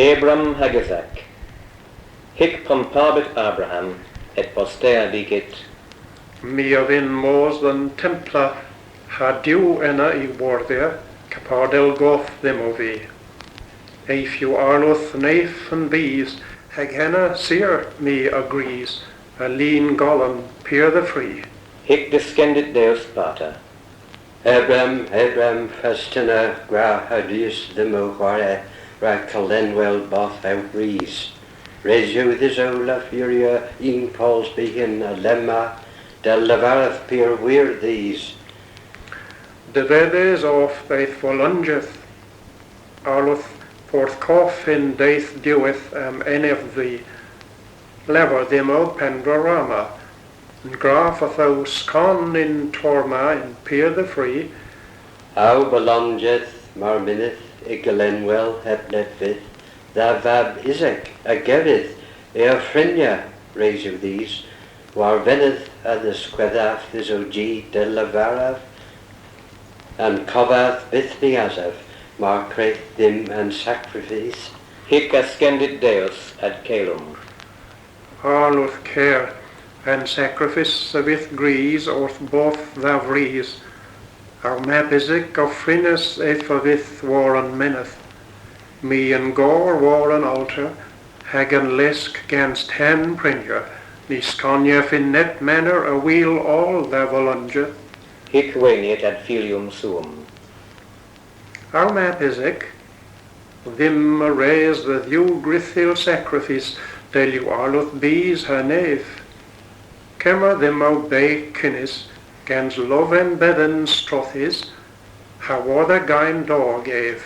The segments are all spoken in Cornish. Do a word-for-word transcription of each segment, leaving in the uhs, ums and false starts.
Abram hag Isak. Hic pompabit Abraham, et postea dicit. My a vynn mos dhe'n templa, ha Duw ena y wordhya, kepar dell goth dhymmo vy. Ev yw Arlodh nev an bys, hag ena sur my a grys, a lin golon pur dhe fri. Hic descendit Deus pater. Abram, Abram, fastena gwra ha dus dhymmo hware rag kalenwel bodh ow brys. Res yw dhis ow lafurya unn pols byghan alemma, dell lavarav pur wir dhis. Devedhys ov dhe'th volonjedh, Arlodh, fordh kov yn dydh diwedh a'm enev vy. Lavar dhymmo pandra wrama, yn graf yth o skon y'n tor ma yn pur dhe fri. Ow bolonjedh, mar mynnydh, y galenwel heb ledvydh, dha vab Isak a gerydh, y ofrynna res yw dhis, war venydh a dhiskwedhav dhis ow ji dell lavarav, an kovadh bydh ny asav, mar kwrewgh dhymm an sakrifis. Hic ascendit Deus ad caelum. Arlodh ker, an sakrifis a vydh gwrys orth bodh dha vrys. Ow mab Isak ofrynnas eth a vydh war an menydh. My yn gorr war an alter, hag an lesk gans tan prenyer, ny skonyav yn neb maner a wul oll dha volonjedh. Hic veniet ad filium suum. Ow mab Isak, dhymm a res dhe Dhuw gwruthyl sakrifis, dell yw Arlodh bys ha nev. Kemmer dhymmo begh kunnys, gans lowen bedhen strothys, ha war dha geyn dog ev.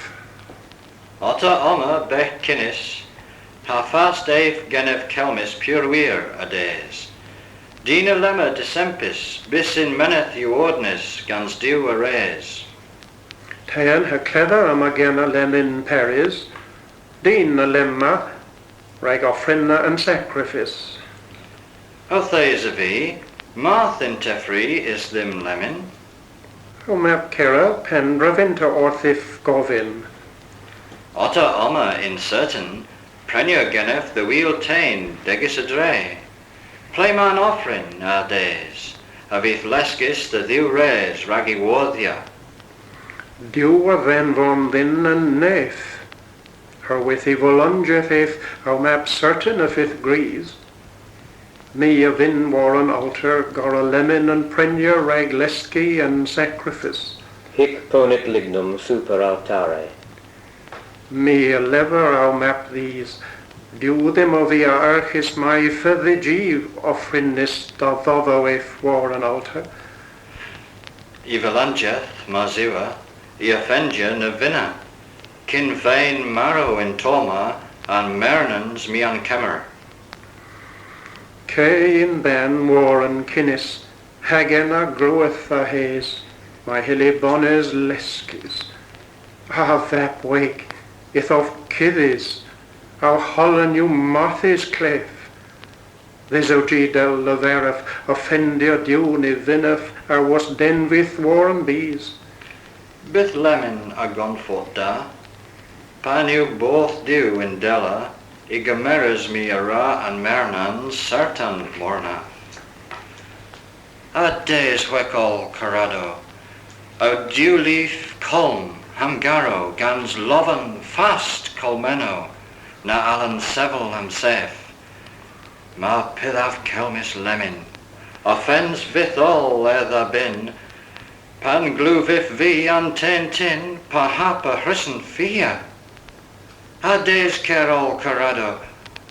Otta omma begh kunnys, ha fast ev genev kelmys pur wir a des. Dyn alemma desempis, bys yn menydh yw ordnys gans Duw a res. Tan ha kledha yma genen lemmyn parys, dyn alemma rag ofrynna an sakrifis. Yth esa vy, marth yn tevri eus dhymm lemmyn. Ow mab kera, pandra vynn'ta orthiv govyn? Otta omma yn sertan, prenyer genev dhe wul tan degys a dre. Ple'ma'n ofrynn a des, a vydh leskys dhe Dhuw res rag y wordhya. Duw a dhanvon dhyn an nev. Herwydh y volonjedh ev, ow mab, sertan y fydh gwrys. My a vynn war an alter gorra lemmyn an prenyer rag leski an sakrifis. Hic ponit lignum super altare. My a lever, ow mab, dhis. Duw dhymmo vy a arghis may fydh y ji ofrynnys dhodho ev war an alter. Y volonjedh, mars yw, y ofendya ny vynna. Kyn feyn marow y'n tor ma, an mernans my a'n kemmer. Ke yn benn war an kunnys, hag ena growydh a-hys, may hylli bones leskys. A vab weyg, yth ov kudhys, ow holan yw marthys klev. Dhis ow ji dell lavarav, ofendya Duw ny vynnav awos denvyth war an bys. Bydh lemmyn a gonfort da. Pan yw bodh Duw yndella, y gemeras my a-rag an mernans sertan warnav. A des hweg oll karadow, ow diwlif kolm ha'm garow gans lowen fast kolmennow na allen sevel a'm sev. Mar pydhav kelmys lemmyn, ofens vyth oll er dha bynn, pan gluvyv vy an tan tynn, par hap y hwrussen fia. A des ker oll karadow,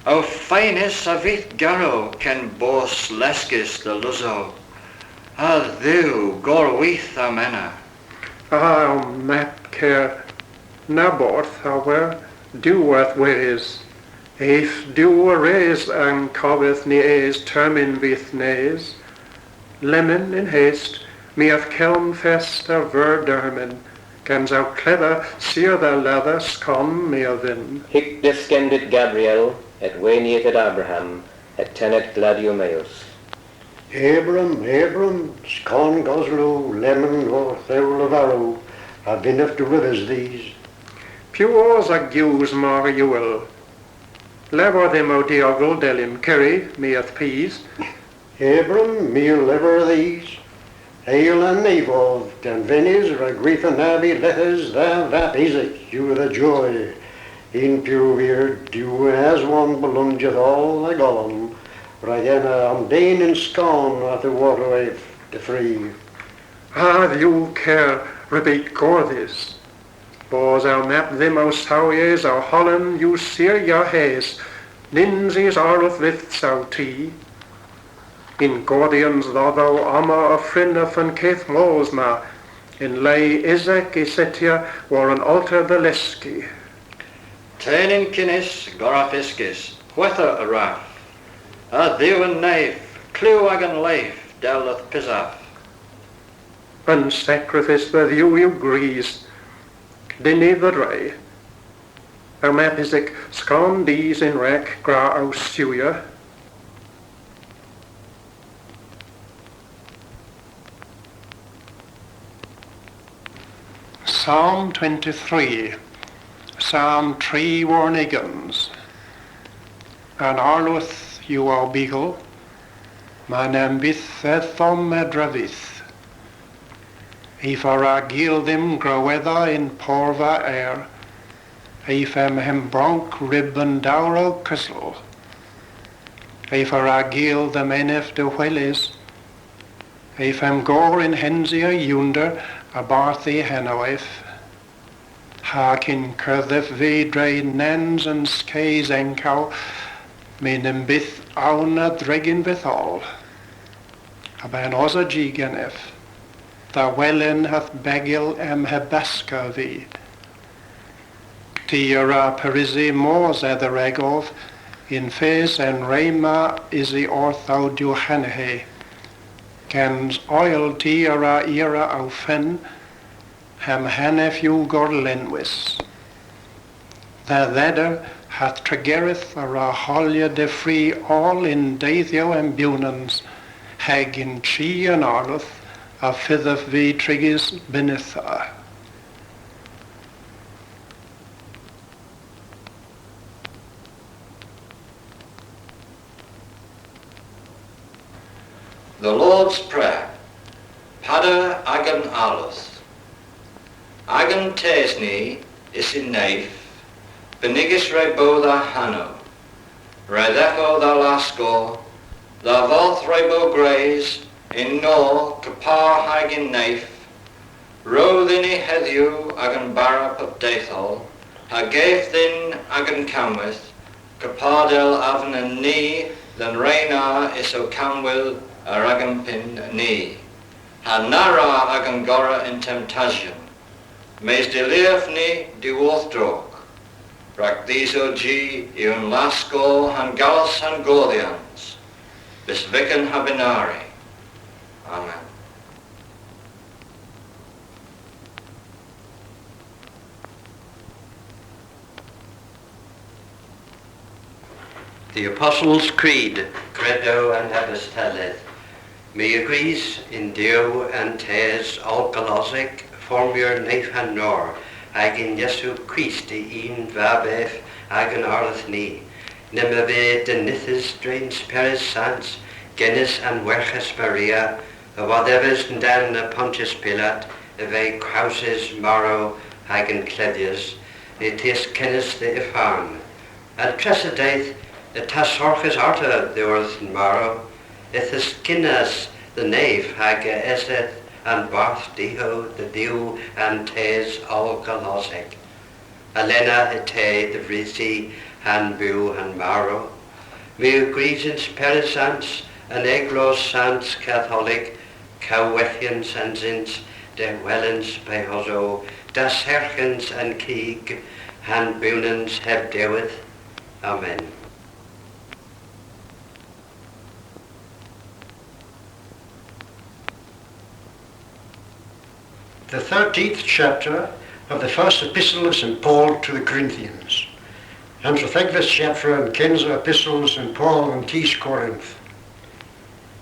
ow faynys a vydh garow ken bos leskys dhe lusow. A Dhuw, gorwith a mena. A, ow mab ker, na borth, a wer, Duw a'th weres. Ev Duw a res an kovadh ny es termyn vyth nes. Lemmyn yn hast, my a'th kelm fest a veur dermyn, gans ow kledha sur dha ladha skon my a vynn. Hic descendit Gabriel, et veniet ad Abraham, et tenet gladium eius. Abram, Abram, skon goslow lemmyn orth ow lavarow, a vynnav derivas dhis. Piw os a gews mar ughel? Lowr dhymm, ow diogel, dell ymkeri, my a'th pis. Hebron, my a lever dhis. Eyl an nev ov, danvenys rag gwitha na vy ledhys dha vab Isaac yw dha joy. Yn piw veur Duw aswon bollomjydh oll a golom, rag ena omden yn skon a'th worra ev dhe fri. A Dhuw ker, re bit gordhys. Bos ow mab dhymm ow sawyes, ow holon yw sur y'hes, nyns eus arlodh vyth saw ty. Yn gordhyans dhodho omma ofrynnav an keth mos ma, yn le Isaac y settya war an alter dhe leski. Tynn yn kynnes, gorra uskis, hwytha a wrav. A Dhuw an nev, klew agan lev, dell yth pysav. An sakrifis dhe Dhuw yw gwrys. Dyn ni dhe dre. Ow mab Isaac, skon dhis yn-rag, gwra ow sywya. Psalm twenty-three. Psalm tri warn ugens. An Arlodh yw ow bugel, ma na'm byth edhom a dra vyth. Ev a wra gul dhymm growedha yn porva er, ev a'm hembronk ryb an dowrow kosel. Ev a wra gul dhe'm enev dehwelys, ev a'm gorr yn hensya ewnder a-barth y hanow ev. Ha kyn kerdhav vy dre nans an skes enkow, my na'm byth own a dhregyn vytholl. A-ban osa jy genev, dha welen ha'th begel a'm hebaska vy. Ty a wra pareusi mos a-dherag ov, yn fes an re ma usi orth ow diwhanhe. Gans oyl ty a wra ira ow fenn, ha'm hanev yw gorlenwys. Dha dheder ha'th tregeredh a wra holya dhe fri oll yn dedhyow an bewnans, hag yn chi an Arlodh y fydhav vy trigys bynitha. The Lord's Prayer. Pader agan Arlodh. Agan tes ni, eus yn nev, bennigys re bo dha hanow. Re dheffo dha laskor, dha vodh re bo gwrys, yn nor, kepar hag yn nev. Ro dhyn ni hedhyw agan bara pub dedhyow, ha gev dhyn agan kammweyth, kepar dell avyn ni dhe'n re na eus ow kamwyl a-rag agan pynn ni. Ha na wra agan gorra yn temptasyon, mes delirv ni dhiworth drog. Rag dhis o jy yw an laskor ha'n gallos ha'n gordhyans, bys vyken ha bynari. Amen. The Apostles' Creed, Credo and Apostolate. My a grys yn Duw an Tes Ollgalosek, formyer nev ha nor, hag yn Yesu Krist y unn Vab ev agan Arlodh ni, ne'm a veu denythys dre'n Spyrys Sans, genys an Merghes Maria, a wodhevis yn-dann a Pontius Pilat, a veu krowsys, marow hag anklevyes, y tiyskynnas dhe Iffarn. An tressa dydh y tasserghis arta dhiworth an marow, yth yskynnas dhe nev hag a esedh a'n barth diho dhe Dhuw an Tes Ollgalosek. Alena y teu dhe vrysi ha'n bew ha'n marow. My a grys y'n Spyrys Sans, an Eglos Sans Katholik, kowethyans an sens, dehwelyans pehosow, dasserghyans an kig, ha'n bewnans heb diwedh. Amen. The thirteenth chapter of the first epistle of Saint Paul to the Corinthians. An trydhegves chaptra an kynsa epistel Saint Paul dhe'n dus Korinth.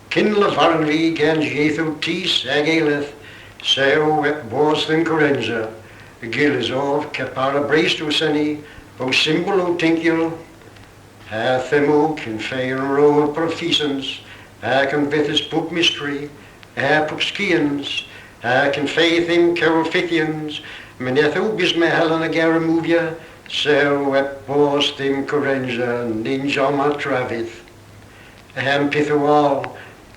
Kyn leveran vy gans yethow tus hag eledh, saw heb bos dhe'n kerensa, gyllys ov kepar ha brest ow seni, po symbol ow tynkyel, Ha themmo kyn fe an rol profisans, ha kyn fydhys pub mystri, ha pub skians, ha kyn fe dhymm kewfythyans, mynn eth ow bys ma Helen a gar removya, saw heb bos dhymm kerensa nyns omma travyth. Ha'm pyth a wal,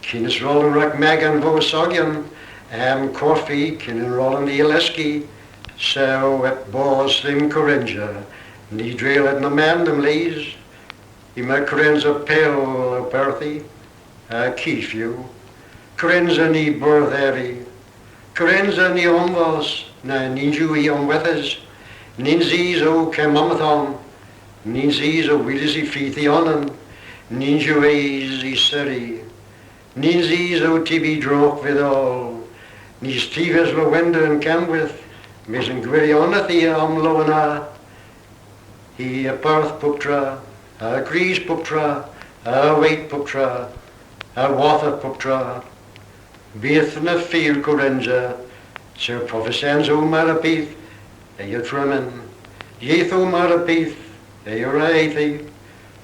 kyn enrolen rag Megan vos sogyon, ha'm korfi kyn enrolen dh'y leski, saw heb bos dhymm kerensa, ny dreyl edna mann dhe'm les, yma kerensa pell ow perthi, ha kif yw, kerensa ny berdh evi, kerensa ny omvos, na nyns yw hi omwethys, nyns eus ow kemmyth omma, nyns eus ow hwilas y fydh y honan, nyns yw es y seri, nyns eus ow tybi drog vyth oll, nyns tivas lowender an kemmyth, mes yn gwiryonedh hi a omlowenha, hi a berdh puptra, a grys puptra, a wayt puptra, a wodha puptra. Bydh na fil kerensa, saw profisans ow mara pyth, ev a dremen, yeth ow mara pyth, ev a wra ethi,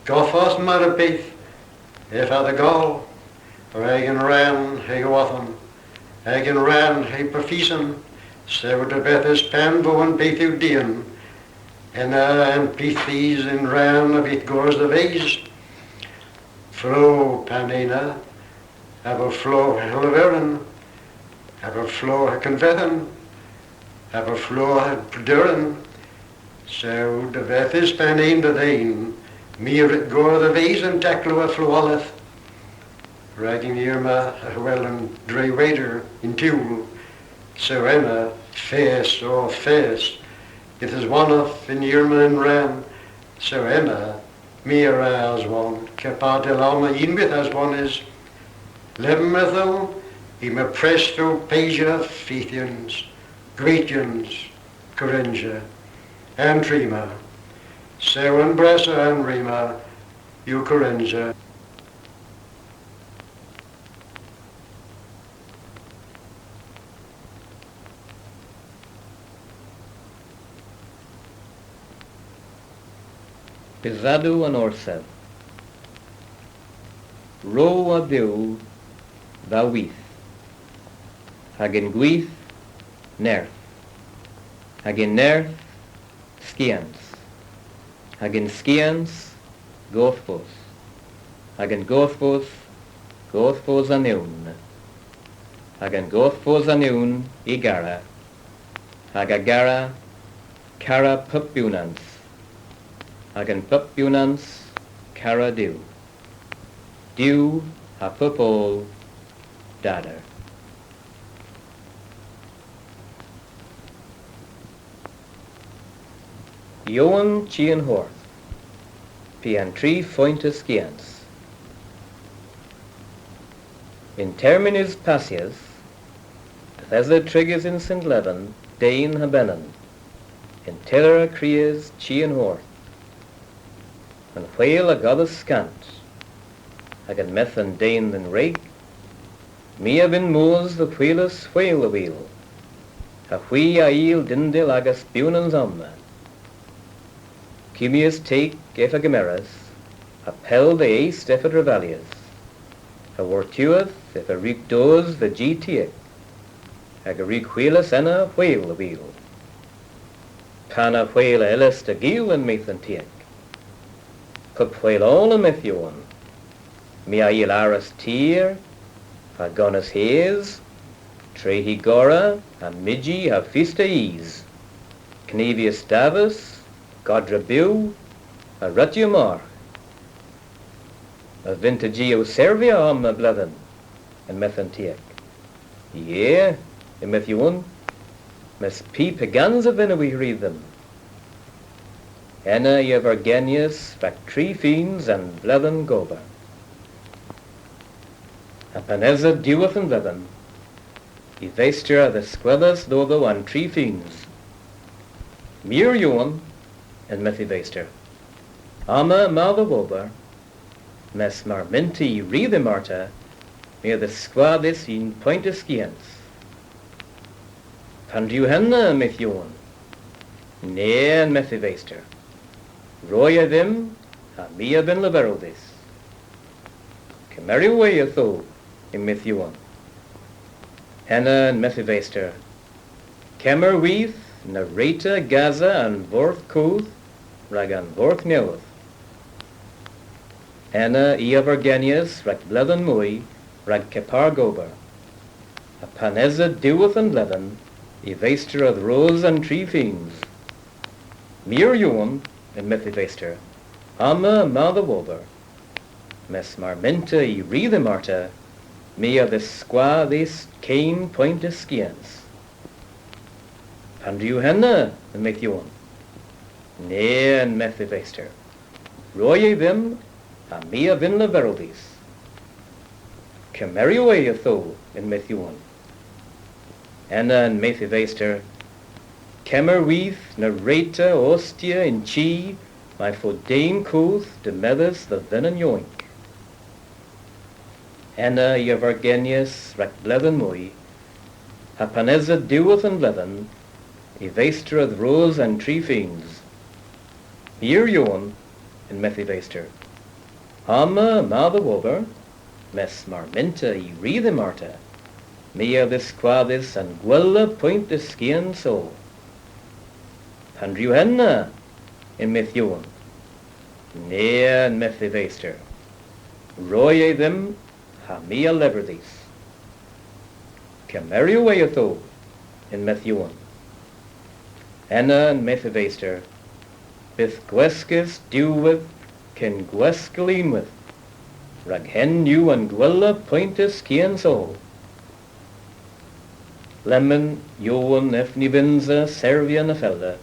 godhvos mara pyth, ev a dha goll, rag an rann ha'y wodhon, hag an rann ha'y profisans, saw devedhys pan vo an pyth yw dien, ena an pyth eus an rann a vydh gorrys dhe-ves. Flogh pan ena, avel flogh ha leveren, avel flogh ha kenvedhen, avel flogh ha prederen, saw devedhys pan en dhe dhen, my a wrug gorra dhe-ves an taklow a flogheleth. Rag an eur ma a hwelyn dre weder yn tewl, saw ena fes o fes, yth aswonnav an eur ma an rann, saw ena my a wra aswon, kepar dell omma unnweyth aswonys. Lemmyn medhel, yma prest ow pesya fydhyans, gwityans, kerensa, an tri ma. Saw an brassa an ri ma yw kerensa. Bythadow an Orsedh. Ro a dhiw dha with, hag yn gwith nerth, hag yn nerth skians, hag yn skians godhvos, hag yn godhvos godhvos an ewn, hag yn godhvos an ewn y gara, hag a gara kara pub bewnans, hag yn pub bewnans kara Duw. Duw ha pub oll dader. Jowan Chi an Hordh, py an tri foynt a skians. Yn termyn eus passys, yth esa trigys yn Sen Leven den ha benyn, yn tyller ha kriys Chi an Hordh. An hwel a godhas skant, hag yn-medh an den dhe'n wreg, my a vynn mos dhe hwilas hwel dhe wul, ha hwi a yll dendil agas bewnans omma. Kummyas teg ev a gemeras, ha pell dhe est ev a dravalyas, ha wor'tiwedh ev a wrug dos dhe ji tiek, hag a wrug hwilas ena hwel dhe wul. Pana hwel a yllydh ta gul, yn-medh an tiek. Pub hwel oll, yn-medh Jowan. My a yll aras tir, ha gonis hes, tre hy gorra, ha myjji, ha fist a-ys. Knevyas davas, godra bew, ha rutya margh. A vynn'ta jy ow servya omma bledhen? Yn-medh an tiek. Ye, yn-medh Jowan, mes py pygans a vynnav vy ri dhymm? Ena i a vargenyas rag tri feuns an vledhen gober. Ha pan esa diwedh an vledhen, y vester a dhiskwedhas dhodho an tri feuns. Meur, Jowan, yn-medh y vester. Omma yma dha wober, mes mar mynn'ta y ri dhymm arta, my a dhiskwa dhis unn poynt a skians. Pandr'yw henna? Yn-medh Jowan. Na, yn-medh y vester. Ro ya dhymm ha my a vynn leverel dhis. Kemmerewgh hwi ytho, yn-medh Jowan. Ena, yn-medh y vester, kemmer with na wre'ta gasa an fordh koth rag an fordh nowydh. Ena i a vargenyas rag bledhen moy rag kepar gober. Ha pan esa diwedh an vledhen, y vester a dhros an tri feuns. Mir Jowan, yn-medh y vester, omma yma dha wober, mes mar mynn'ta y ri dhymm arta, my a dhiskwa dhis ken poynt y skians. Pandr'yw henna? Yn-medh Jowan. Na, yn-medh y vester. Ro e dhymm, ha my a vynn leverel dhis. Kemmerewgh hwi ytho, yn-medh Jowan. Ena, yn-medh y vester, kemmer with na wre'ta ostya yn chi may fo den koth demedhys dhe venyn yowynk. Ena i a vargenyas rag bledhen moy, ha pan esa diwedh an vledhen, y vester a dhros an tri feuns. Mir Jowan, yn-medh y vester, omma yma dha wober, mes mar mynn'ta y ri dhymm arta, my a dhiskwa dhis an gwella poynt y skians oll. Pandr'yw henna? Yn-medh Jowan. Na, yn-medh y vester. Ro e dhymm, ha my a lever dhis. Kemmerewgh hwi ytho, yn-medh Jowan. Ena, yn-medh y vester, bydh gweskys diwweyth ken gweskel unnweyth, rag henn yw an gwella poynt y skians oll. Lemmyn, Jowan, ev ny vynnsa servya na fella,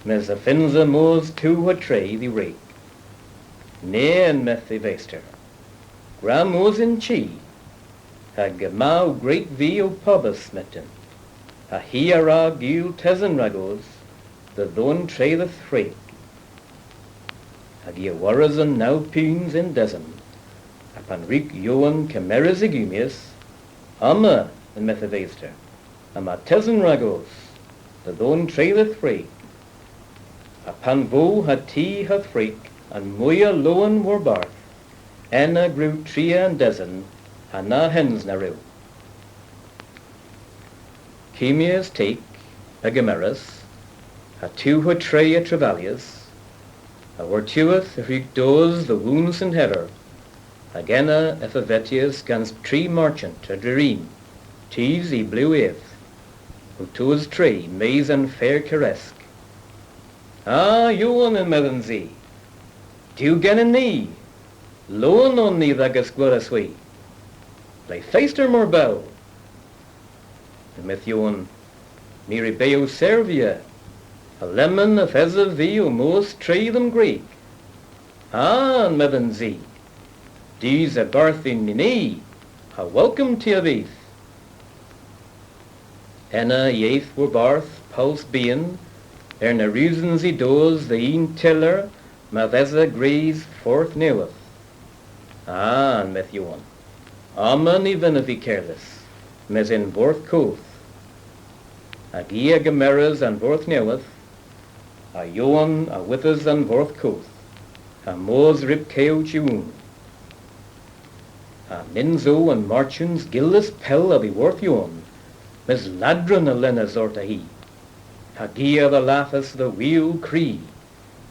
mes y fynsa mos tu ha tre dh'y wreg. Na, yn-medh y vester. Gwra mos yn chi, hag yma ow gwreg vy ow pobas myttin, ha hi a wra gul tesen ragos dhe dhon tre dhe'th wreg. Hag i a worras an naw peuns y'n desen, ha pan wrug Jowan kemeres y gummyas, omma, yn-medh y vester, yma tesen ragos dhe dhon tre dhe'th wreg. Ha pan vo ha ty ha'th wreg an moyha lowen warbarth, ena gwrewgh tria an desen ha na hens na wrewgh. Kummyas teg a gemeras, ha tu ha tre a trevalyas, ha wor'tiwedh y hwrug dos dhe Woon Sen Hever, hag ena ev a vetyas gans tri marchant a Drerin, tus y blev ev, ow tos tre mes an fer Karesk. A, Jowan, yn-medhons i, diw genen ni, lowen on ni dh'agas gweles hwi. Ple fest mar bell? Yn-medh Jowan, my re beu ow servya, ha lemmyn yth esov vy ow mos tre dhe'm gwreg. A, yn-medhons i, dus a-barth dhyn ni, ha welcome ty a vydh. Ena i eth warbarth pols byghan, er na wrussons i dos dhe unn tyller, Ma'th esa gwrys fordh nowydh. A, yn-medh Jowan. Omma ny vynnav vy kerdhes, mes yn fordh koth. Hag i a gemeras an fordh nowydh, ha Jowan a withas an fordh koth, ha mos ryb kewch y woon. Ha nyns o an marchons gyllys pell a-dhiworth Jowan, mes ladron a lenas orta hi. Hag i a dhallathas dhe wul kri,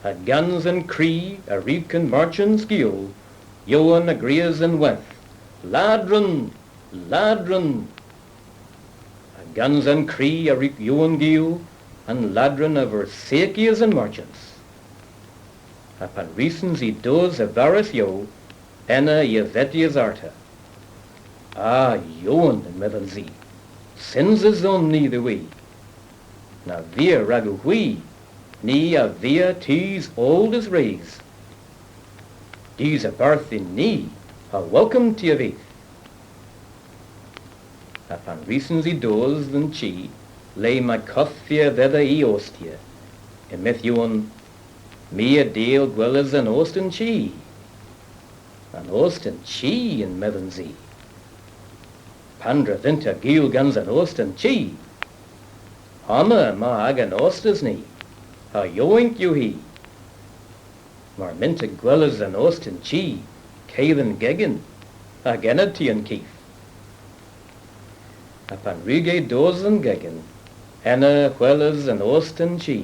ha gans an kri a wrug an marchons gul, Jowan a grias ynwedh, "Ladron! Ladron!" Ha gans an kri a wrug Jowan gul, an ladron a forsakyas an marchons. Ha pan wrussons i dos a-varr Jowan, ena i a vetyas arta. A, Jowan, yn-medhons i, synsys on ni dhywgh hwi. Na via ragowgh hwi, ni a via tus oll dhe'th res. Dus a-barth dhyn ni, ha welcome ty a vydh. Ha pan wrussons i dos dhe'n chi, le may kodhvia dhedha y ostya, yn-medh Jowan, "My a dal gweles an ost an chi." "An ost an chi?" yn-medhons i. "Pandra vynn'ta gul gans an ost an chi? Omma yma agan ostes ni, ha yowynk yw hi." Mar mynn'ta gweles an ost y'n chi, ke dhe'n gegin, hag ena ty a'n keth. Ha pan wrug ev dos dhe'n gegin, ena hweles an ost an chi,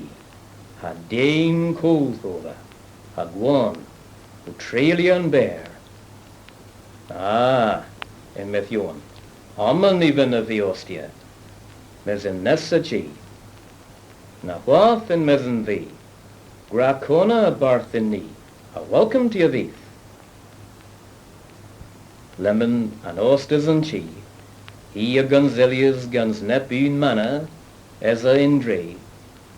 ha den koth o dha, ha gwann, ow treylya an ber. A, yn-medh Jowan, omma ny vynnav vy ostya, mes y'n nessa chi. Na hwath, yn-medh an dhi, gwra kona a-barth dhyn ni, ha welcome ty a vydh. Lemmyn an ostes an chi, hi a gonsilyas gans neb unn managh esa y'n dre,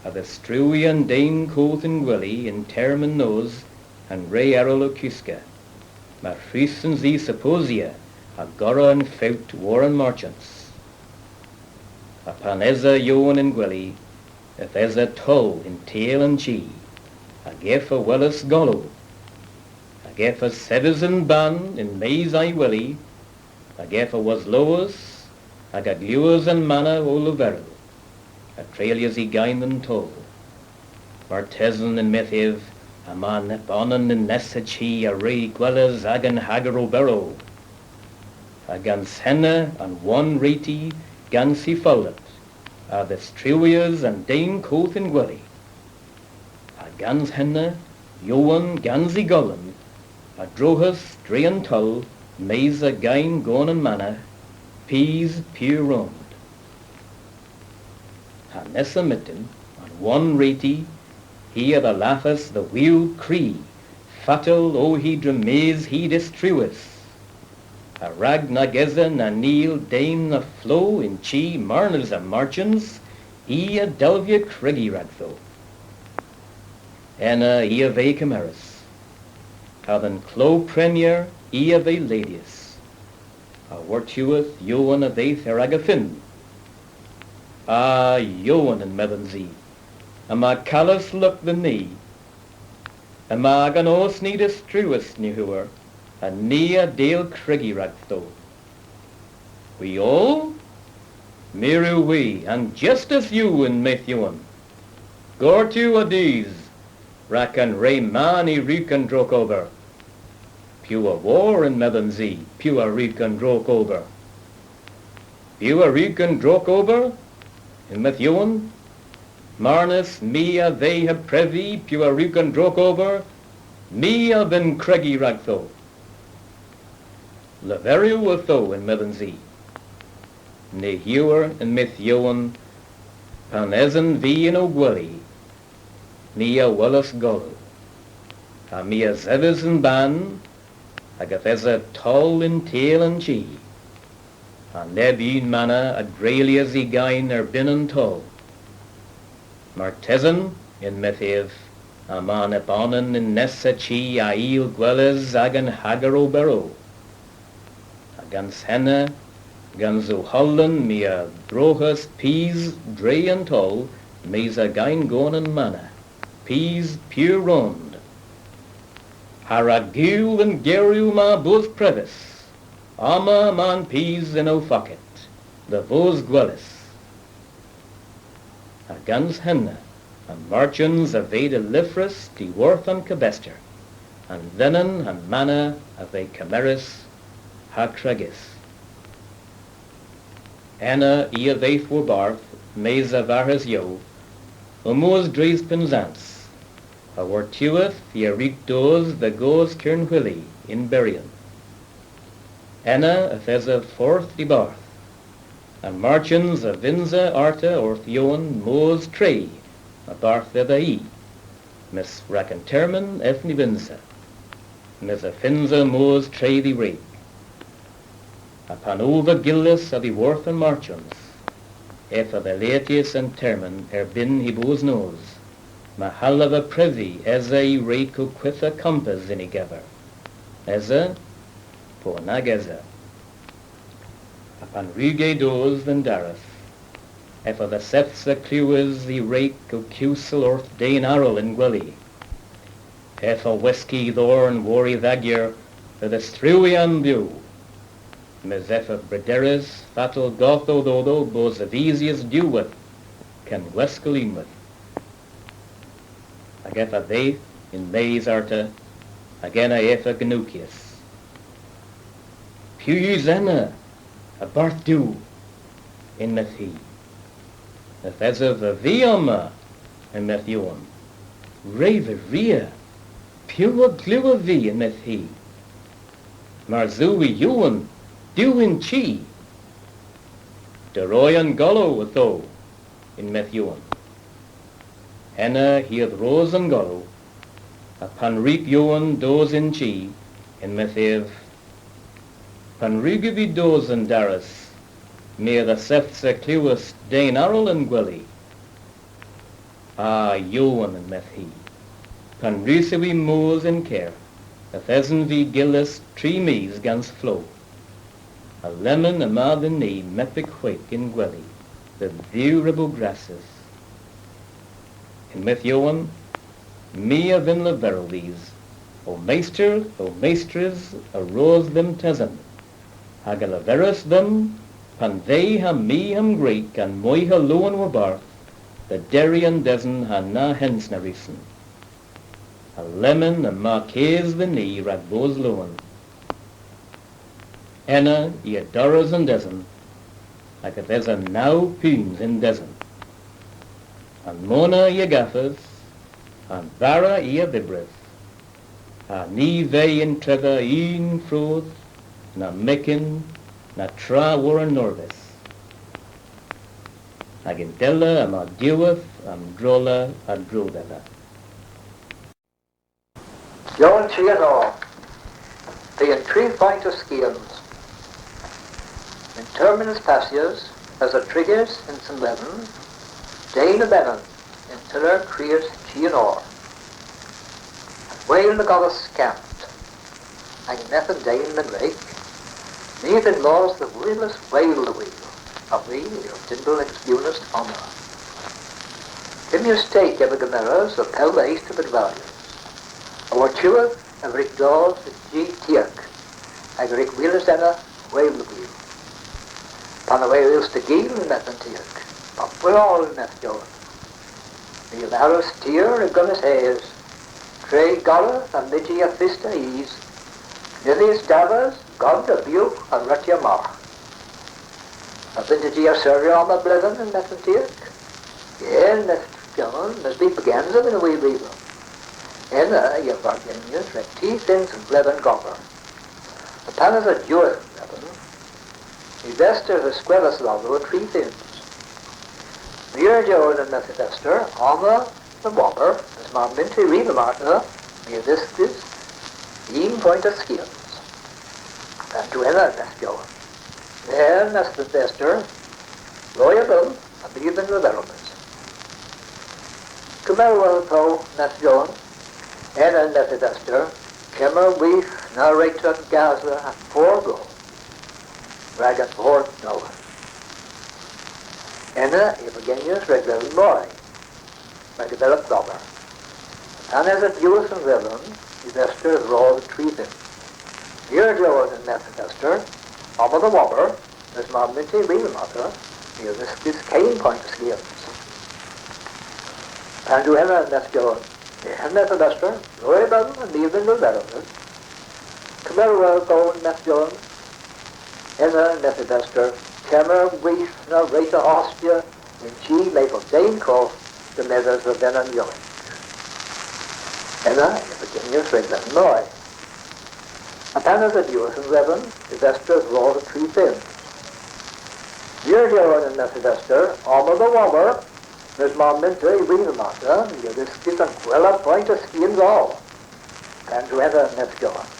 a dhistrui an den koth y'n gweli yn termyn nos an re erel ow koska, mar hwrussons i supposya ha gorra an fowt war an marchons. Ha pan esa Jowan y'n gweli, yth esa toll yn teyl an chi, hag ev a welas golow, hag ev a sevis yn-bann yn-mes a'y weli, hag ev a woslowas, hag a glewas an managh ow leverel, ha treylyas y geyn an toll. Martesen, yn-medh ev, yma nebonan y'n nessa chi a wre gweles agan hager oberow. Ha gans henna an wonn wre'ti gans hy follop, a dhistriwias an den koth y'n gweli. Ha gans henna, Jowan gans y golon, a droghas dre an toll mes a geyn gon an managh, pis pur rond. Ha nessa myttin, an wonn wre'ti, hi a dhallathas dhe wul kri, fatel o hi dremas hy dhistriwys. Ha rag nag esa nanil den na flo y'n chi marnas an marchons, hi a dhelvya kregi ragdho. Ena hi a veu kemerys, ha dhe'n klo premyer hi a veu ledyas. Ha wor'tiwedh Jowan a dheuth er aga fynn. A Jowan, yn-medhons i, yma kales luk dhyn ni. Yma agan ost ni dhistriwys, ny hwer, ha ni a dal kregi ragdho. Hwi oll? Mir yw hwi, an justis yw, yn-medh Jowan. Gortewgh a dus, rag an re ma ny wrug an drog ober. Piw a wor, yn-medhons i, piw a wrug an drog ober? Piw a wrug an drog ober? Yn-medh Jowan. Marnas my a dheu ha previ piw a wrug an drog ober, my a vynn kregi ragdho. Leveryw ytho, yn-medhons i. Ny hwer, yn-medh Jowan, pan esen vy yn ow gweli, my a welas golow, ha my a sevis yn-bann, hag yth esa toll yn teyl an chi, ha neb unn managh a dreylyas y geyn erbynn an toll. Martesen, yn-medh ev, yma nebonan y'n nessa chi a yll gweles agan hager oberow. Ha gans henna, gans ow holan, my a dhroghas pis dre an toll mes a geyn gon an managh, pis pur rond. Ha rag gul dhe'n gerow ma bos prevys, omma yma'n pis yn ow focket, dhe vos gwelys. Ha gans henna, an marchons a veu delivrys diworth an kebester, an venyn ha'n managh a veu kemerys ha kregys. Ena i a dheuth warbarth, mes a varghas Jow, ow mos dres Pennsans, ha wor'tiwedh i a wrug dos dhe Goos Kernhwili yn Beryan. Ena yth esa fordh dibarth. An marchons a vynnsa arta orth Jowan mos tre a-barth dhedha i, mes rag an termyn ev ny vynnsa, mes y fynnsa mos tre dh'y wreg. Ha pan o va gyllys a-dhiworth an marchons, ev a dhaletyas an termyn erbynn hy bos nos, may hallav vy previ esa y wreg ow kwitha kompes yn y gever. Esa, po nag esa. Ha pan wrug ev dos dhe'n daras, ev a dhallathas a glewas y wreg ow kewsel orth den arall y'n gweli. Ev a weskis dhorn war y dhagyer dhe dhistrui an dhew. Mes ev a brederis fatel godho dhodho bos avisys diwweyth ken gweskel unnweyth. Hag ev a dheuth yn-mes arta, hag ena ev a gnowkyas. Piw yw ena, a-barth Duw? yn-medh hi. Yth esov vy omma, yn-medh Jowan. Re via, piw a glewav vy? yn-medh hi. Mars yw Jowan, dew yn chi. Deroy an golow ytho, yn-medh Jowan. Ena hi a dhros an golow, ha pan wrug Jowan dos yn chi, yn-medh ev, pan wrug vy dos dhe'n daras, my a dhesevsa klewes den arall y'n gweli. A Jowan, yn-medh hi, pan wrussowgh hwi mos yn kerdh, yth esen vy gyllys tri mis gans flogh. Ha lemmyn yma dhyn ni mebbik hweg y'n gweli, dhe Dhuw re bo grassys. Yn-medh Jowan, my a vynn leverel dhis, ow mester, ow mestres a ros dhymm tesen, hag a leveris dhymm, pan ve ha my ha'm gwreg an moyha lowen warbarth, dhe derri an desen ha na hens na wrussen. Ha lemmyn yma kes dhyn ni rag bos lowen. Ena i a dorras an desen, hag yth esa naw peuns y'n desen. An mona i a gavas, an bara i a dhybris, ha ny veu yntredha unn frodh, na myghan, na tra war an norvys. Hag yndella yma diwedh an drolla a-dro dhedha. Jowan Chi an Or. Dhe'n tri poynt a skians. Yn termyn eus passys, esa trigys yn Sen Leven, den a benyn, yn tyller kriys Chi an Or. An weyl a godhas skammp, hag yn-medh an den dhe'n wreg, my a vynn mos dhe wul a'n weyl dhe wul, ha hwi a yll dybri eksperians omma. Pymp steg ev a gemeras dhe pell dhe east a Bydvallias. Ha wor'tiwedh ev a wrug dos dhe ji tiek, hag a wrug hwilas ena weyl dhe wul. Pan a waylyas da gil, yn-medh an tiek. Pa bro, yn-medh Jowan. My a leveris tir a-gunys hes. Tre golow ha my a ji a-dhistowgh ys. Nyth eus davas, gont ha biugh a wrug ji omma. A vynn'ta ji servya omma bledhen, yn-medh an tiek. Ye, yn-medh Jowan, mes by pygemmys a vynnav vy riva. Ena i a vargenyas rag tri peuns an vledhen gober. Ha pan esa diwedh an vledhen, y vester a dhiskwedhas dhodho an tri peuns. Meur ydyn, yn-medh y vester, omma dhe wober, mes mar mynn'ta y ri dhymm arta, my a dhyskys unn poynt a skians. Pandr'yw henna, yn-medh Jowan. Na, yn-medh y vester, ro ow bell, ha my a vynn leverel mysi. Kemerewgh ytho, yn-medh Jowan. Ena, yn-medh y vester, kemmer gweyth na wre'ta gasa an fordh gool rag an fordh nowydh. Ena i a vargenyas rag leverel moy, rag leverel gober. Pan esa diwedh an vledhen, y vester a dhros an tri peuns. Meur ydyn, yn-medh y vester, omma dhe wober, mes mar mynn'ta y ri dhymm arta, my a dhyskys keyn poynt a skians. Pandr'yw henna, yn-medh Jowan. Na, yn-medh y vester, ro ow bell, ha my a vynn leverel mysi. Kemerewgh ytho, yn-medh Jowan. Ena, yn-medh y vester, kemmer gweyth na wre'ta ostya yn chi le bo den koth gemedhys dhe venyn yowynk. Ena i a vargenyas rag leverel moy. Ha pan esa diwedh an vledhen, y vester a dhros an tri peuns. Meur ydyn, yn-medh y vester, omma dhe wober, mes mar mynn'ta y ri dhymm arta, my a dhyskys an gwella poynt a skians oll. Pandr'yw henna, yn-medh Jowan.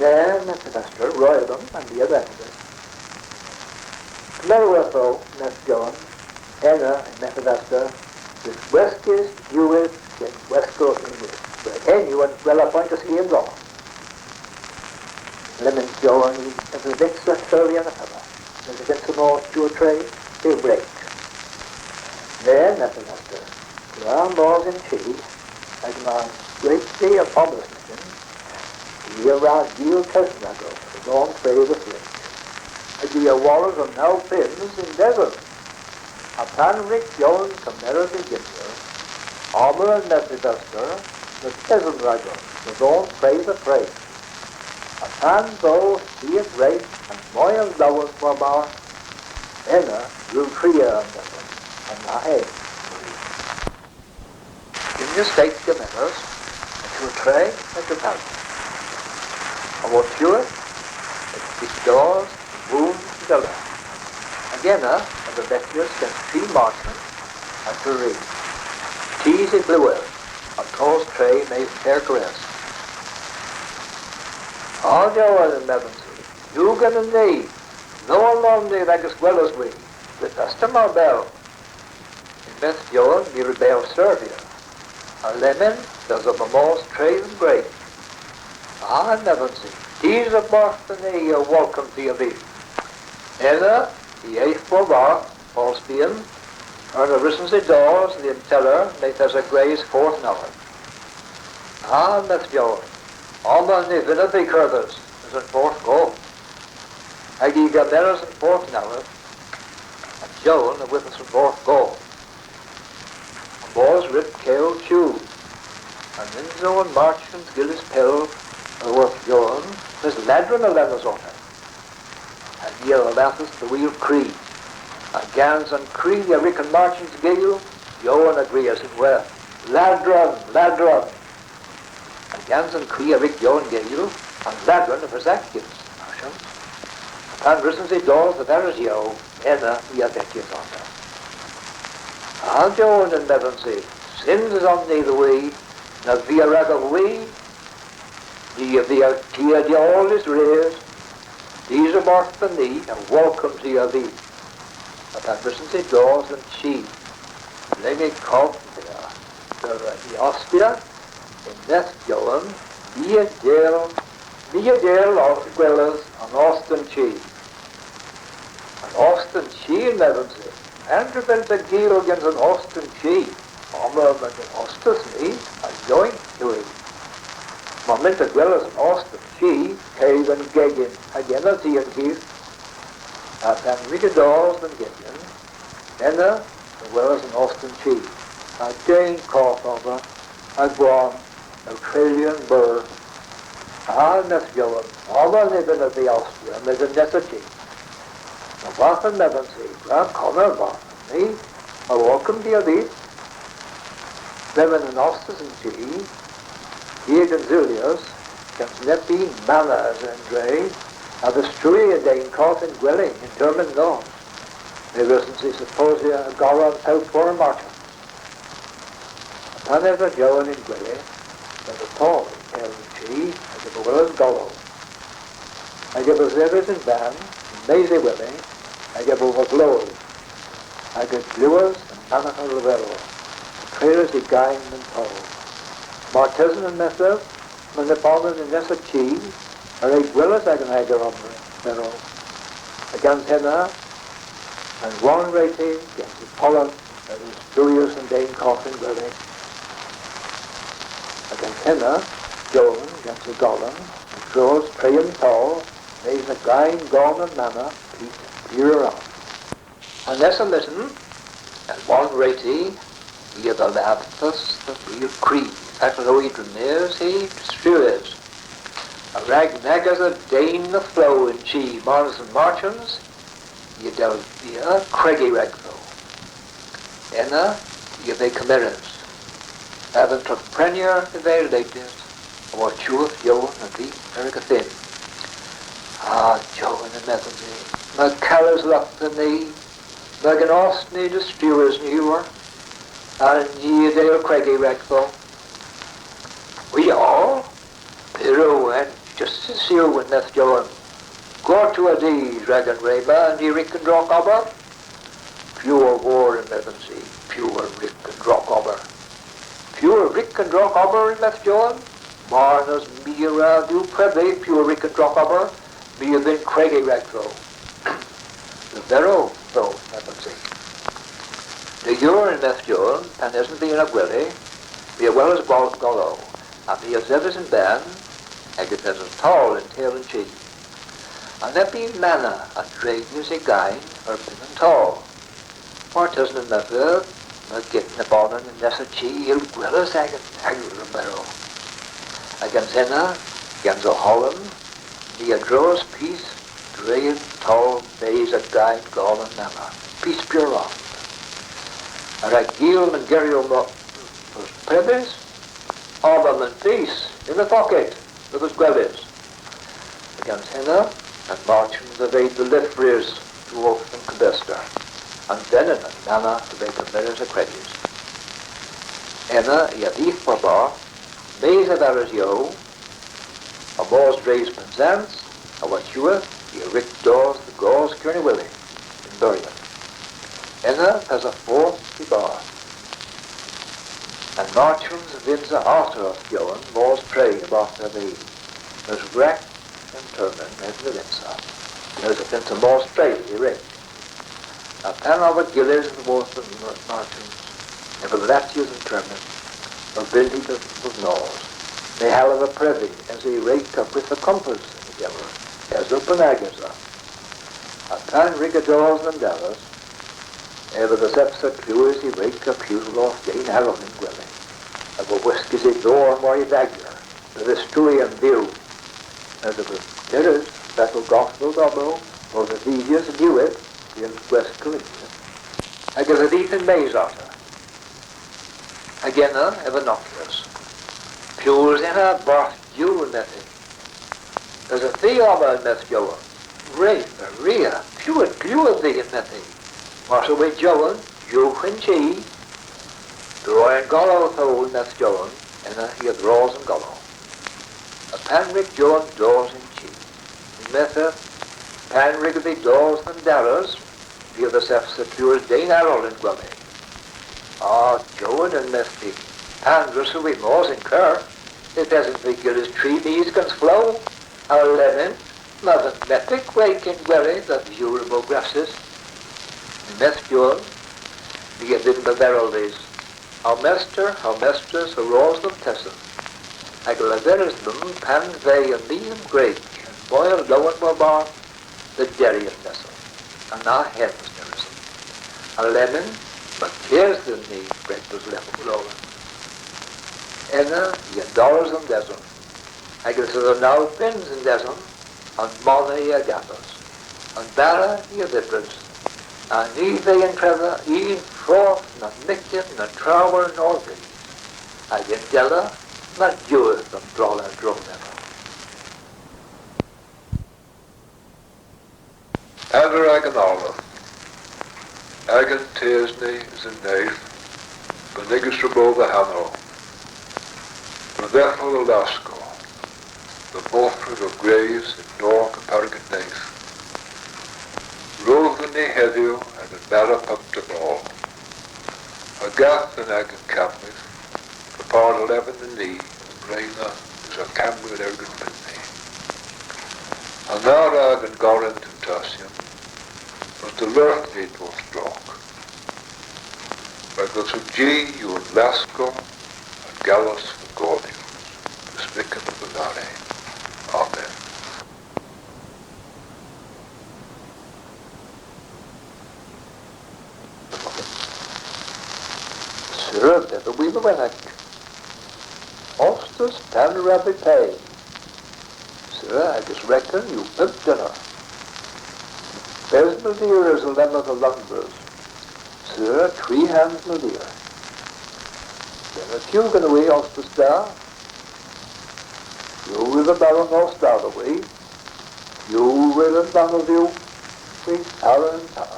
Na, yn-medh y vester, ro ow bell, ha my a vynn leverel mysi. Kemerewgh ytho, yn-medh Jowan. Ena, yn-medh y vester, diskwedhys diwedh gen gwesklow unweyth. Henn yw an gwella poynt a skians oll. Lemmyn Jowan a vynnsa servya na pella, mes a vynnsa mos diw ha tre, ev a wreg. Na, yn-medh y vester, gwra mos yn chi, hag yma gwreg a ommys myttin, i a wra gul tesen ragov, dhe dhons tre dhe wreg. Hag i a worras an naw peuns y'n desen. Ha pan wrug Jowan kemeres y gynsav, omma, yn-medh y vester, Martesen ragov, dhe dhon tre dhe tre. Ha pan vo hi a wreg an moy a lowen warbarth, ena yw kria an desen, an ha. Yn y stek gemeres, y tre, y tre pal. Aworth, y dos, woon, della. Hag ena, y bevethyas gans tri marchant, ha tre ri. Tus y glewas, ha tos tre mes pur gwrys. A Jowan, yn-medhons i, yw genen ni, dho a lon ni dh'agas gweles hwi, dhe festa mar bell. Yn-medh Jowan, my re beu servya. Ha lemmyn, yth esa ow mos tre dhe'n gwreg. A, yn-medhons i, tus a-barth dhyn ni a wolkom dhia vy. Ena, y eth warbarth, oll spien, erna wrussons i dos dhe'n tyller, mayth esa gwrys fordh nowydh. A, yn-medh Jowan, omma ny vynnav vy kerdhes, es an fordh goth. Hag i a gemeras an fordh nowydh, ha Jowan a withyas an fordh goth. Ow mos ryb kew Chuw. Ha nyns o an marchant gyllys pell a-dhyworth Jowan, mes ladron a lennas otta. Ha hi a dhallathas dhe wul kri. Ha gans an kri a wrug an marchant gewsel, Jowan a grias ynwedh: Ladron! Ladron! Ha gans an kri a wrug Jowan gewsel, an ladron a vras agas, arghans. Pan wrussons i dos dhe veras Jow, ena hi a vetyas otta. A Jowan, yn-medhons i, synsys on ni dhe hwi, na via ragov hwi, ni a via tia diollys res, tus a-barth dhyn ni a wolkom dhia vy. Ha pan wrussons i dos dhe'n chi, lemmyn kov dhedha, dhedha hi ostya, yn-medh Jowan, my a dal, my a dal gweles an osten chi. An osten chi, yn-medhons i. Pandr'a vynn'ta gul gans an osten chi? Omma, omma, ny ostys ni, ha yowynk yw hi. Mar mynn'ta gweles an osten chi, ke dhe'n gegin, hag ena ti yn kudh. Ha pan wrug i dos dhe'n gegin, ena, y welas an osten chi, ha den koth ova, ha gwann, ow treylya an beur. A, yn-medh Jowan, omma ny vynnav vy ostya, mes y'n nessa chi. Ma hwath, yn-medhons i, gwra konna a-varth, ni a wolkom dhia vy. Lemmyn an ostes an chi, hi a gonsulyas, gans neb unn managh esa y'n dre, a dhistrui an den koth y'n gweli yn termyn nos. Ny wrussons i supposya a gorra an fowther martha. Ha pan esa Jowan y'n gweli, yth esa toll yn kul an chi, hag ev a welas golow. Hag ev a sevis yn-bann, yn-mes y weli, hag ev a wodhlowas, hag a glewas an managh a leverel, ha treylys y geyn dhe'n toll. Martesen, yn-medh ev, ma nebonan y'n nessa chi a wre gweles agan ager omma, leverel. Ha gans henna, an wann wre'ti, gans y tollan, a dhistruas an den koth y'n gweli. Ha gans henna, Jowan, gans y gollan, a dros tre an toll, mes na geyn gonn an managh, pit pur a ran. An nessa myttin, an wann wre'ti, hi a dhallathas dhe wul kri, fatel o hi dremas hi distruys. Ha rag nag esa den na flo y'n chi marnas an marchons, hi a dal via kregi ragdho. Ena hi a veu kemerys. Ha dhe'n tregprennyer y veu ledys, ha war-tu Jowan a veu herwydh a fynn. A, Jowan, yn-medhons i, ma kales lagh dhyn ni, ma ost ni distruys, ni a wor, ha ni a dal kregi ragdho. Wi oll? Pur wen, just as yw, yn-medh Jowan. Gortewgh a dus rag an re ma, ni a wrug an drog ober. Piw a wor, yn-medhons i, piw a wrug an drog ober? Piw a wrug an drog ober, yn-medh Jowan? Marnas my a wra Duw previ piw a wrug an drog ober, my a vynn kregi ragdho. Leverel dho, medhons i. Ny wor, yn-medh Jowan, pan esen vy yn an gweli, my a welas gwel-, golow, ha my a sevis yn-bann, hag yth esa toll yn teyl an chi. Ha neb unn managh a dregas y geyn erbynn an toll. Martesen, yn-medh ev, Mes gans na bonan yn nessa chi y yll gweles agan, agan oberow. Ha gans henna, gans ow holon, ni a droas pis drehean toll mes a geyn golon ama, pis pur rond. Ha rag gul an geryow ma, bos prevys, omma a'n pis, yn y focket, dhe vos gwelys. Ha gans henna, an marchons a veu delivrys dhiworth an kobester. An venyn ananna a veu kemerys ha kregys. Ena i a dheuth warbarth, mes a-varr Yow, ha mos dres Pennsans, ha wor'tiwedh i a wrug dos dhe Goos Kernewilli yn Buryan. Ena yth esa fordh dibarth. An marchons a vynnsa arta orth Jowan mos tre a-barth dhe'n vy. Mes rag an termyn ev a vynnsa. Mes y fynnsa mos tre y wrug. Ha pan ov vy gyllys dhiworth an mar-, marchons, ev a lattys an termyn, y vynn hi dhe vos nos. Ny hallav vy previ, esa hi rag kewgh a kompas yn y gever, esa, pub hag esa. Ha pan wrug hi dos dhe'n daras, ev a dhesevsa klewes hi rag kewgh orth den arall y'n gweli, hag a weskis hi dhorn war hy vagyer, dhe dhistrui an dhew. Mes ev a dhyskys, fatel godhvos oberow, bos ev a dheuth yn diwedh, dhe gwiska an dhew. Hag ev a dheuth yn-mes arta. Hag ena ev a nokyas. Piw eus ena a-barth Duw, yn-medh hi. Esa hi omma, yn-medh Jowan. Re Maria, piw a glewav vy, yn-medh hi. Martesen Jowan, ewgh yn chi. Dro an golow, yn-medh Jowan, ena hi a dhros an golow. Ha pan wrug Jowan dos yn chi, yn-medh ev, pan wrug vy dos dhe'n daras, vy a dhesevsa klewes den arall y'n gweli. A, Jowan, yn-medh hi, pandr'a wrussowgh hwi mos yn kerth, yth esen vy gyllys tri mis gans flow, ha lemmyn, ma dhe'n medhyk wreg y'n gweli, dhe Dhuw bo grasys. Yn-medh Jowan, my a vynn leverel dhis. Ow mester, ow mestres a ros dhymm tesen, hag a leveris dhymm pan veu an myghtern gwreg an moyha lowen warbarth dhe derri an nesel, ha na hens, derivas. Ha lemmyn, ma kerdh dhyn ni rag bos lowen. Ena i a dorras an deson, hag yth esa naw peuns y'n deson, an mona i a gavas, an bara i a dhybris, ha ny veu yntredha unn fordh na myghtern na trawr na vy, hag yndella na diwedh an drolla dro dhe'n. Ev a wra agan arlodh, agan teus ni eus yn nev, benigys re bo dha hanow, re dheffo dhe Laskow, dhe bofra dhe'l gwres yn nor kepar agan neyth. Ro dhyn ni hedhyw agan bara pub ta boll, ha gath dhyn agan kammweyth, kepar ha lemmyn dhyn ni, an reyna eus a kammwir ergynhylli. Ha na wra agan gorra yn temptasyon, mes delergh vy dhe'n drog. Rag ow ji yw an Laskow, ha gallos an Gordhyans, smyken dhe vy. Amen. Sur, medha Wil Lowenek. Ostes, pan wrav vy pe? Sur, agas reken yw pymp denner. Pes mildir eus alemma dhe Londres? Sur, tri hans mildir. Denner piw genowgh hwi, ostes da? Piw re beu an nos da dhe hwi? Piw re beu an dhew? Hwi, par an ta.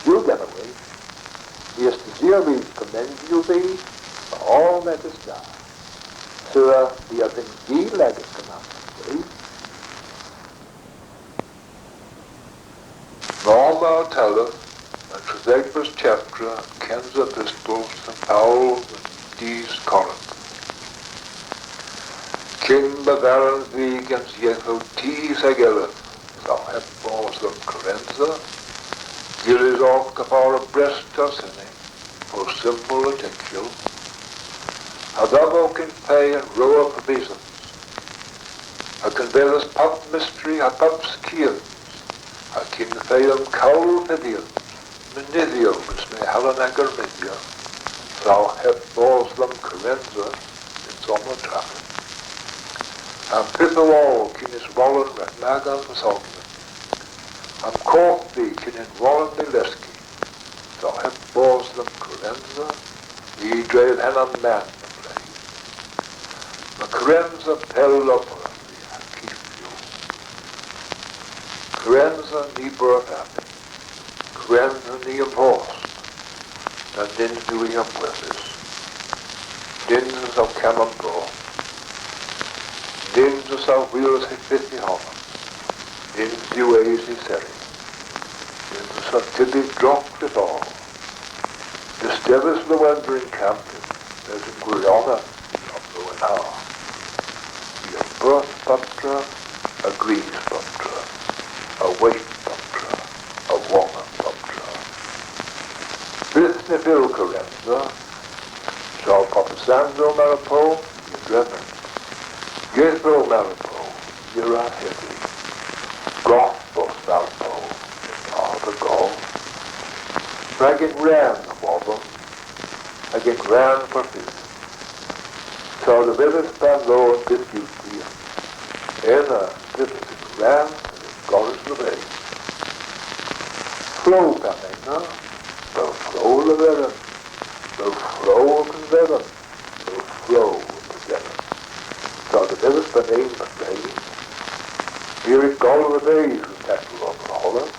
Piw genowgh hwi? Bys desir vy, komendys vy, oll metys da. Sur, vy a vynn gul agas komendys vy. Yma omma ow talleth an trydhegves chaptra an kynsa epistol Sen Pawl dhe'n dus Korinth. Kyns bavaran vy gans yethow tus hag elev, saw heb bos dhe'm kerynsa, gyllys owgh kepar ha brest ass hynny, po symbyl ha teythyal, ha dha vowgh yn pe an row a bubisans, ha konvedhes pub mysteri ha pub skians, ha kyn pe dhe'm kowl fydhyans, menydhyow bys my Helen a germedya, saw heb bos dhe'm kerensa, nyns omma travyth. An pyth a wol Kynnes Wollan rag Magan dhe Soglen. A'm koth vy kyns an wollan dhe leski, saw heb bos dhe'm kerensa, ny drev henna mann dhe vleugh. Yma kerensa pell lober vy ha kif yw. Kerensa ny berth api. Kerensa ny ympost. Na nyns yw hi omgwerthys. Nyns yw saw kamm ombrofys. Nyns yw saw hwilas hy fydh hy honan. Nyns yw es hy seri. Nyns yw saw tybi drog dydh oll. Distevys dhe wender yn kampynn, mes yn gwiryonedh, omlowenha. Hi a berth puptra, a grys puptra, a wayt puptra, a wonga puptra. Bydh ny fyll kerensa, saw Papa Sanzo mara po, hi a dremen. Yethow mara po, hi a wra hedhi. Goth bos mara po, a dhe goll. Rag yn rann a wodhon, hag yn rann perthys. Saw leverys pan lo an difyuti. Ena, difyuti rann, gorrys dhe vy. Fro pan ena, bell fro leveren, bell fro a gunvedhen, bell fro a gunvedhen. Saw leverys pan en pan en, my a wrug golva dhe vy, yw taklow oll an holan.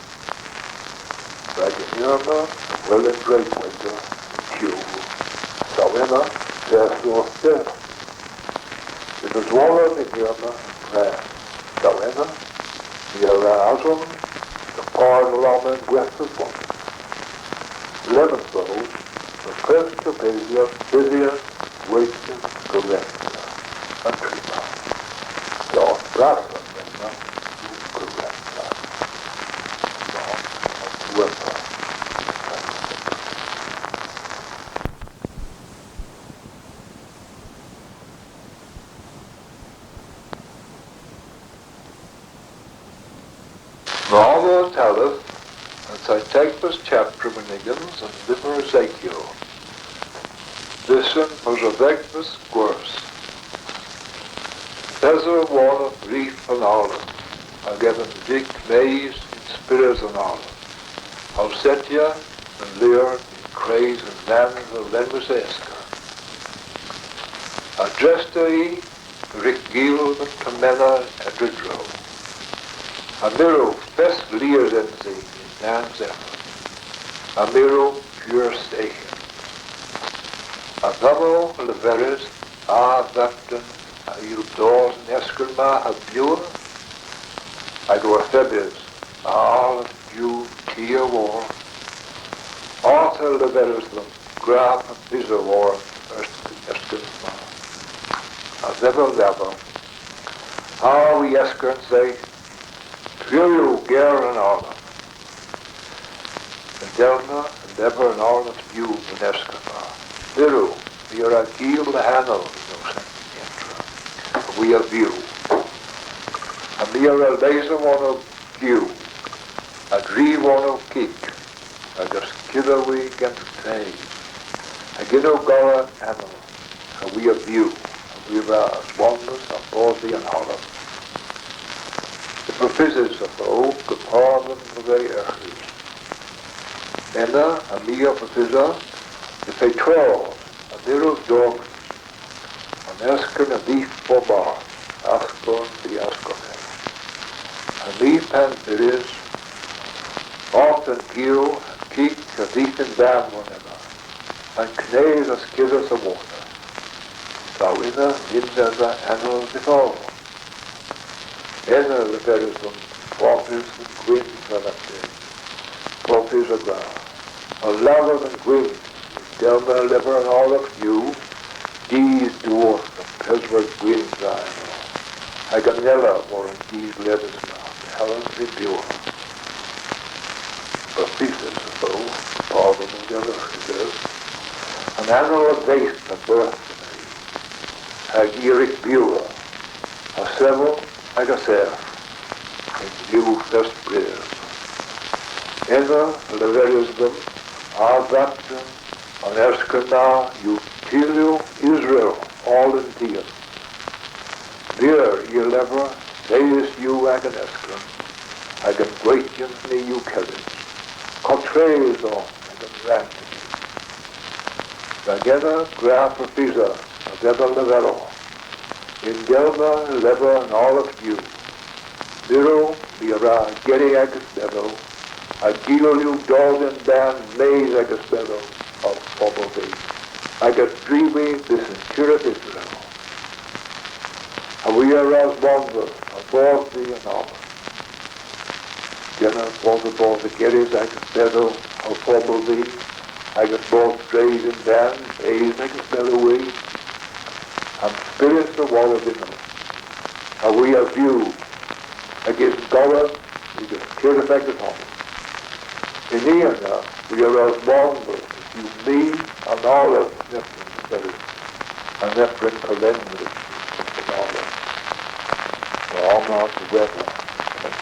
Rag yn urma, a wel an dre gweder, yn tewl. Saw ena, serth orth serth. Yth eus wollan yn urma, yn bras. Saw ena, my a wra askoni, dhe par an lamma yn gwerthys woner. Lemmyn bos, dhe prest a bes, bes, weythyon, kerensa, an trima. Saw an brassa henna, yw kerensa. Saw an brassa. Yma ober talleth, an seytegves chaptra mynygens, yn lyver Ezekiel. Bys y'n peswardhegves gwers. Peswar warn rif an arlodh, hag ev a'n vygh mes yn spyrys an arlodh. Ow settya an lur yn kres an nans a lenwis esker. A-dryv dhymm, rug gul dhe'n termyn a-dro. Ha meur o fest lies ens i yn nans ev. Ha meur o pur seghen. Ha dhammo leveris, a vatn, a yll dos an eskur ma ha bewa? Hag orth ebis, a arlodh Duw, ty a wor. Arta leveris dhymm, gwra pappysa war an eskur ma. Ha dhevel lavar, a wy eskerns, dhe, pur yw ger an arlodh. Yndellna, lever an arlodh Duw an eskur ma. Meur o, my a wra gul dhe hanel yn ow sempel nentra. Ha hwi a vew. Ha my a wra lesa warnow Duw, ha dri warnow kig, hag askudh hwi gans knev, hag ynno gorra amal, ha hwi a vew, ha hwi a wra aswonvos ha bos vy an arlodh. Y pappysis a veu, kepar dhe'm veu erghys. Ena, ha my ow pappysa, y feu tros, ha meur o dogves, an eskur a dhif bobardh, askorn dhe askorn. Ha my, pan byllis, arta an gil ha kig a dhif yn-dann warnedha, ha'n knev a skudhas a-warnedha. Saw ena nyns esa amal dhyworth. Ena leveris dhymm, profys dhe'n gwyns a vynn. Profys a gra, ha lavar dhe'n gwyns, yndellna lever an arlodh Duw, didhworth an peswar gwyns a amal, hag anella war an dus levis ma, pell yn hy bewa. Pappysis a veu, pardon yn gavas, an amal a dheuth a-berth, hag i a wrug bewa, ha sevel, hag a serth, yn liw fest brys. Ena leveris dhymm, An vapten, an eskern na yw tylli Israel oll an tien. Veur y lever, teythyek yw agan eskern, hag an gweythjens ni yw kellys. Kotreys on agan rann ni. Rag hedna gwra profeta a dhebel leverel. Yndellna lever an Arlodh Dhuw. Meur, my a wra erghi agas bedhow, ha gul yw dos yn-dann mes agas bedhow, ow fobel vy, hag a dhrifi bys yn tyrreth Israel. Ha hwi a wra aswonva a-barth Duw an Arlodh. Denna bos a-barth agas bedhow, ow fobel vy, hag a-barth dres yn-dann mes agas bedhow hwi, an Spyrys a wor ynno, ha hwi a vew, hag eus an gorra, hag eus tyrreth agas onan. Yn ni ena, hwi a wra aswonva, yw my an Arlodh neppryn Spyrys, ha neppryn kolennys an Arlodh. Dhe omma diwettha, ha